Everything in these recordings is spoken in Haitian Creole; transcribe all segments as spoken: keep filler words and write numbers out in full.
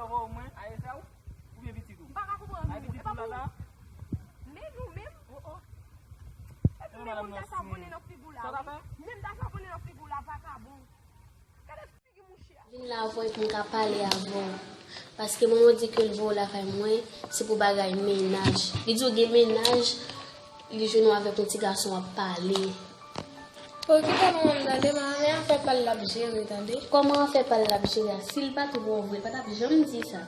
Ou voye mwen a Esau? Oubyen pitit ou? M pa ka konprann nou. Ay, pitit ou la la? Men nou menm. Oh, oh. Epi men moun ta savone nan figi w la, wi. Men m ta savone nan figi w la, vakabon. Gade figi mouche a. Vin la avè w pou m ka pale avè w. Paske manman w di ke l voye w lakay mwen, se pou bagay mennaj. Li di w gen mennaj, li jwenn w avèk yon ti gason w ap pale. Bon, kite manman m tande, manman m afè pa l l ap jere, tande. Kòman afè pa l l ap jere a? Si l pa t wè w vre, l pa t ap janm di sa.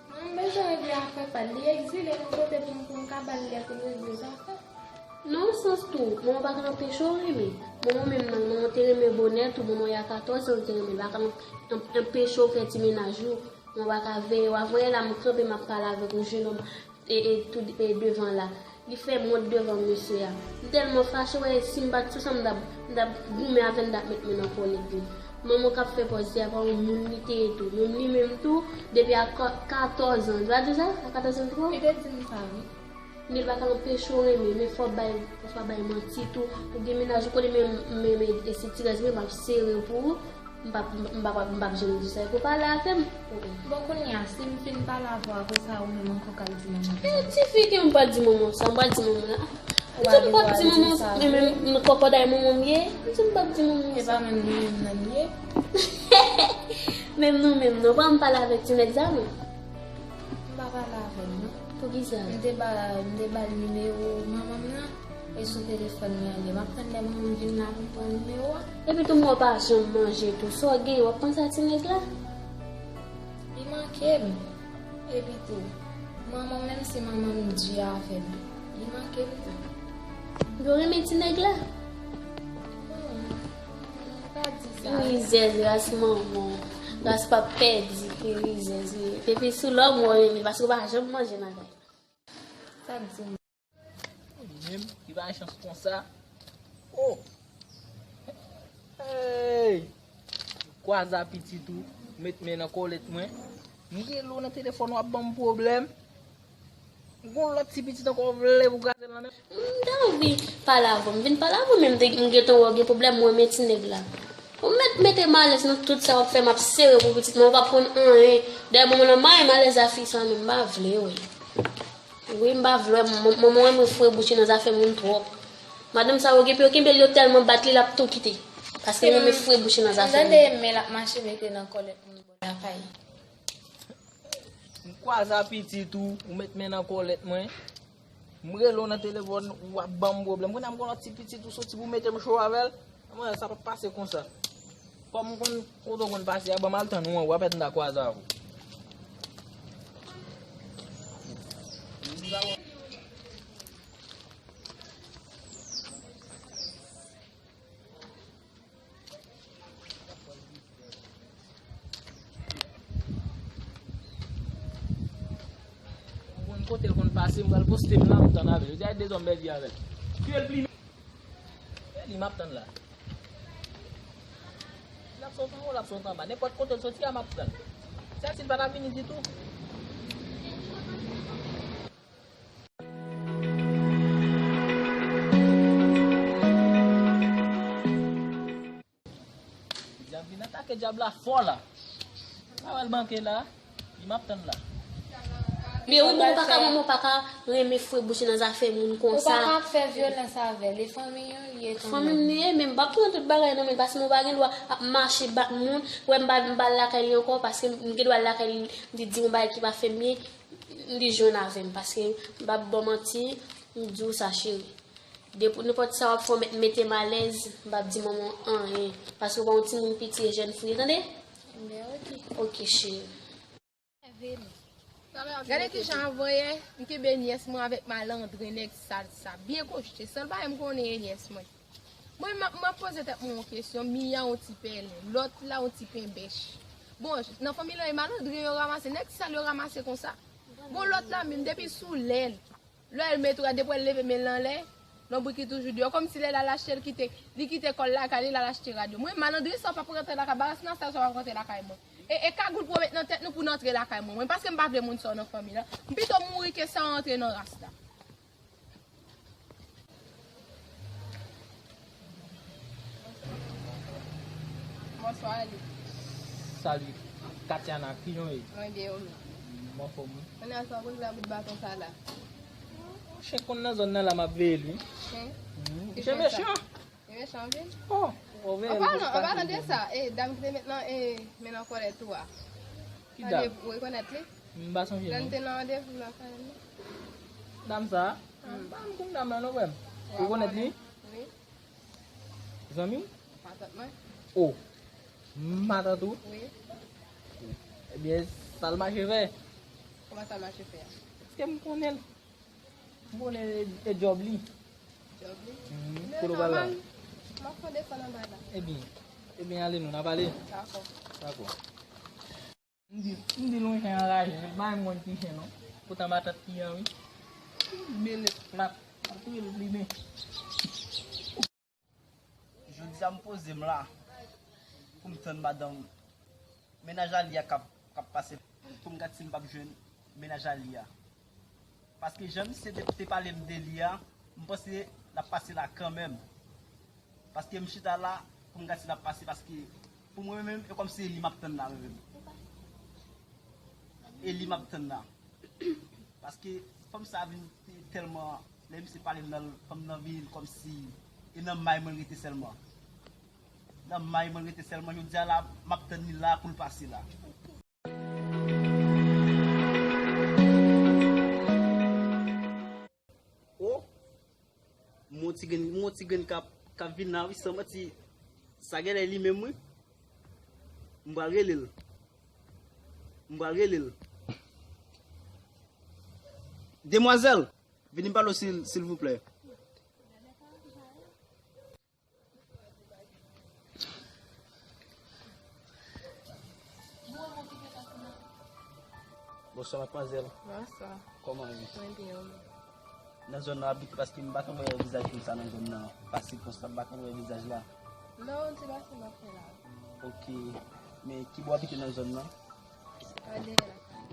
Manman m bezwen regle afè pa l. Li egzile yon kote pou m, pou m ka ba l lè pou l regle zafè. Nan yon sans tou, manman pa ka anpeche w renmen. Manman menm nan, manman te renmen bonè tou, manman y a katòz an te renmen, l pa ka anp-, anp-, anpeche w fè ti mennaj ou. Manman pa ka veye w. Avanyè la, m kanpe, m ap pale avèk yon jenòm e, e, tou, e, devan la. Li fè m wont devan mesye a. M tèlman fache, wè, si m pa t sou sa, m t ap, m t ap goumen avè l, m t ap met men nan kòlèt li. Manman k ap fè pòz li a, pa yon moun li te ye tou. Menm li menm tou, depi a ka-, katòz an. Li pa di w sa? A katòz an tou? Li te di m sa, wi. Men li pa ka anpeche w renmen, men fò w bay, fò w bay manti tou. Ou gen mennaj, ou konnen men, men, men, e se ti rès mwen, m ap sere pou ou. M p ap, m p ap, m p ap janm di sa. Epi w pale avè m. Bon, kounye a, si m fin pale avè w, apre sa, ou menm ankò k al di manman w sa? E, tifi ke m pa di manman w sa, m pa di manman w la. M di m p ap di manman w sa, men, men, men kòkòday manman m ye. M di m p ap di manman w sa. E pa menm nou menm nan l ye? Menm nou menm, non. Pa m pale avèk ti nèg sa, non. M pa pale avè l, non. Poukisa? M te ba, m te ba l nimewo manman m nan. E sou telefòn li an ye. M ap tann lè manman m vin la pou m pran nimewo a. Epi tou, mwen pa janm manje tou. Sa w gen, w ap panse a ti nèg la? Li manke m. Epi tou, manman m, menm si manman m di avè m, li manke m tou. Yo renmen ti nèg la? Non, m pa di sa. Rizèz, ras manman. Ras p ap pèdi, rizèz, wi. Depi sou lòm, w renmen, paske w pa janm manje nan kay. Sa k di m? Ou menm, ki pa gen chans konsa. Oh! Hey! Kwaza pitit ou, ou met men nan kòlèt mwen. M rele w nan telefòn, w ap ban m pwoblèm. M gon lòt ti pitit ankò, w vle pou kraze l nan men m? M te anvi pale avè w, m vin pale avè w, men m te, m gentan wè w gen pwoblèm, mwen men ti nèg la. Ou mèt mete m alèz nan tout sa w ap fè, m ap sere pou pitit mwen, ou p ap konn anyen. Dayè, manman nan mayi m alèz a fi sa, men m pa vle, wi. Wi, m pa vle wè, m, m, manman renmen foure bouch li nan zafè moun twòp. Madanm sa yo gen pou yo kenbe l, yo tèlman bat li, l ap tou kite. Paske l renmen foure bouch li nan zafè moun. M tande men l ap mache mete nan kòlèt moun bò lakay. M kwaze a pitit ou, ou met men nan kòlèt mwen. M rele w nan telefòn, w ap ban m pwoblèm. Kounye a m gon lòt ti pitit ou soti pou mete m cho avè l. Mwen, sa p ap pase konsa. Kòm m konn kote w konn pase a, ban m al tann ou an, w ap wè m ta kwaze avè w. Ou konn kote l konn pase, m pral poste m la, m tann avè l. Yo di a de zòm bèdi avè l. Tuye l pli. E li m ap tann la. L ap sot anwo, l ap sot anba. Nenpòt kote l soti a, m ap pran l. Sèl si l pa ta vini ditou. Dyab vin atake dyab la fò la. Pa wè l manke la. Li m ap tann la. Men ou bon, ou pa ka, manman, ou pa ka renmen foure bouch li nan zafè moun konsa. Ou pa ka ap fè vyolans avè l. E fanmi w li ye kanmenm. Fanmi m li ye, men m p ap pran tout bagay nan men l, paske m pa gen dwa ap mache bat moun. Wè m pa, m pa al lakay li ankò, paske m gen dwa al lakay li, li di yon bagay ki pa fè m byen, li jwenn avè m, paske m p ap ba w manti, m di w sa, cheri. Depi nenpòt sa w ap fè, w mèt mete m alèz, m p ap di manman w anyen. Paske w pa yon timoun piti, e jèn fi w ye, tande? Ebyen, oke. Oke, cheri. Gade kijan avanyè, m kenbe nyès mwen avèk malandren nèg sal sa. Byen kochte, san l pa menm konnen e nyès mwen. Mwen, m ap, m ap poze tèt mwen yon kesyon, Mia yon ti pèlen, lòt la yon ti penbèch. Bon, nan fanmi lan, e malandren yo ranmase, nèg sal yo ranmase konsa. Bon, lòt la menm, depi sou lè l, lè l met rad, depi w leve men l anlè, lonbrik li toujou deyò. Kòmsi lè l al achte, l kite, li kite kò l lakay li, l al achte rad yo. Mwen, malandren sa w p ap rantre lakay, baras nan sa w p ap rantre lakay mwen. E, e kagoul pou w met nan tèt nou pou n antre lakay mwen. Mwen, paske m pa vle moun sa yo nan fanmi lan. M pito mouri ke sa w antre nan ras la. Bonswa, Eli. Salut. Katiana, kijan w ye? Mwen byen, ou menm? M anfòm, wi. Kounye a sa w poze la bout baton sa la? Chen konn nan zòn nan la, m ap veye l, wi. Chen? Mhm. Ki chen chen sa? Mechan. Li mechan anpil. Oh, ou veye l. An palan, an palan de sa, e, dam ki te met nan, e, men nan kòlèt ou a. Ki dam? Ou rekonèt li? M pa sonje non. Lè n te nan randevou la, Kayèn nan. Dam sa? Ah. M pa konn dam nan non, frè m. Ou rekonèt li? Wi. Zanmi w? Matant mwen. Oh. Matant ou? Wi. Ebyen, sa l mache fè? Kòman sa l mache fè a? Paske m konnen l. M konnen e, e djòb li. Djòb li? Mhm. Men kote w pral la? Nòmal, m ap fè desann anba la. Ebyen, ebyen, ale nou, n ap ale. Dakò. Dakò. M di, m di l yon chen anraje, li pa menm konn ki chen non. Poutan matant li an, wi. Bèl plat, ap touye l plimen. Jodi a m poze m la pou m tann madanm mennaj a li a k ap, k ap pase, pou m gad si m p ap jwenn mennaj a li a. Paske jan misye te, te pale m de li a, m panse l ap pase la kanmenm. Paske m chita la pou m gad si l ap pase, paske pou mwen menm, e kòmsi e li m ap tann la mwen menm. E li m ap tann la. Paske fanm sa vin tèlman, lè misye pale m nan, fanm nan vin kòmsi e nan may mwen l rete sèlman. Nan may mwen l rete sèlman, jodi a la, m ap tann li la pou l pase la. Oh, m wè yon ti grenn, m wè yon ti grenn k ap, k ap vin la, wi, san manti. Sa genlè li menm, wi. M pral rele l. M pral rele l. Demwazèl, vini m pale w, sil, silvouplè. Bonswa, madmwazèl. Bonswa. Kòman w ye? Mwen byen, ou menm? Nan zòn nan w abite, paske m pa tann wè vizaj konsa nan zòn nan. Pase konsa, m pa tann wè vizaj la. Non, se pase m ap fè la. Ok. Men ki bò w abite nan zòn nan? An dèyè lakay.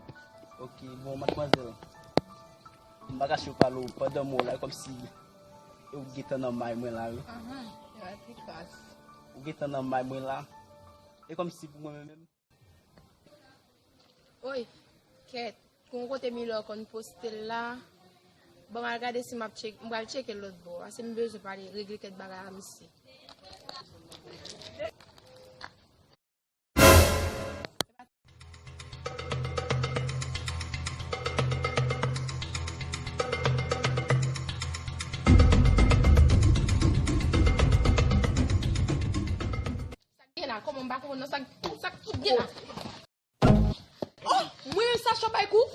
Ok, bon, madmwazèl. M pa kache w pale w, pandan m wè w la, e kòmsi e ou gentan nan may mwen la, wi. Ahan, e pa ti kras. Ou gentan nan may mwen la. E kòmsi pou mwen menm. Oy, kèt, gon kote Milò konn poste l la. Bon, m al gade si m ap tchek, m pral tcheke l lòt bò, paske m bezwen pale, regle kèk bagay a misye. Sa k gen la? Kòman m pa konprann nan sa k, sa k fout gen la? Oh, mwen menm sa chan bay kou.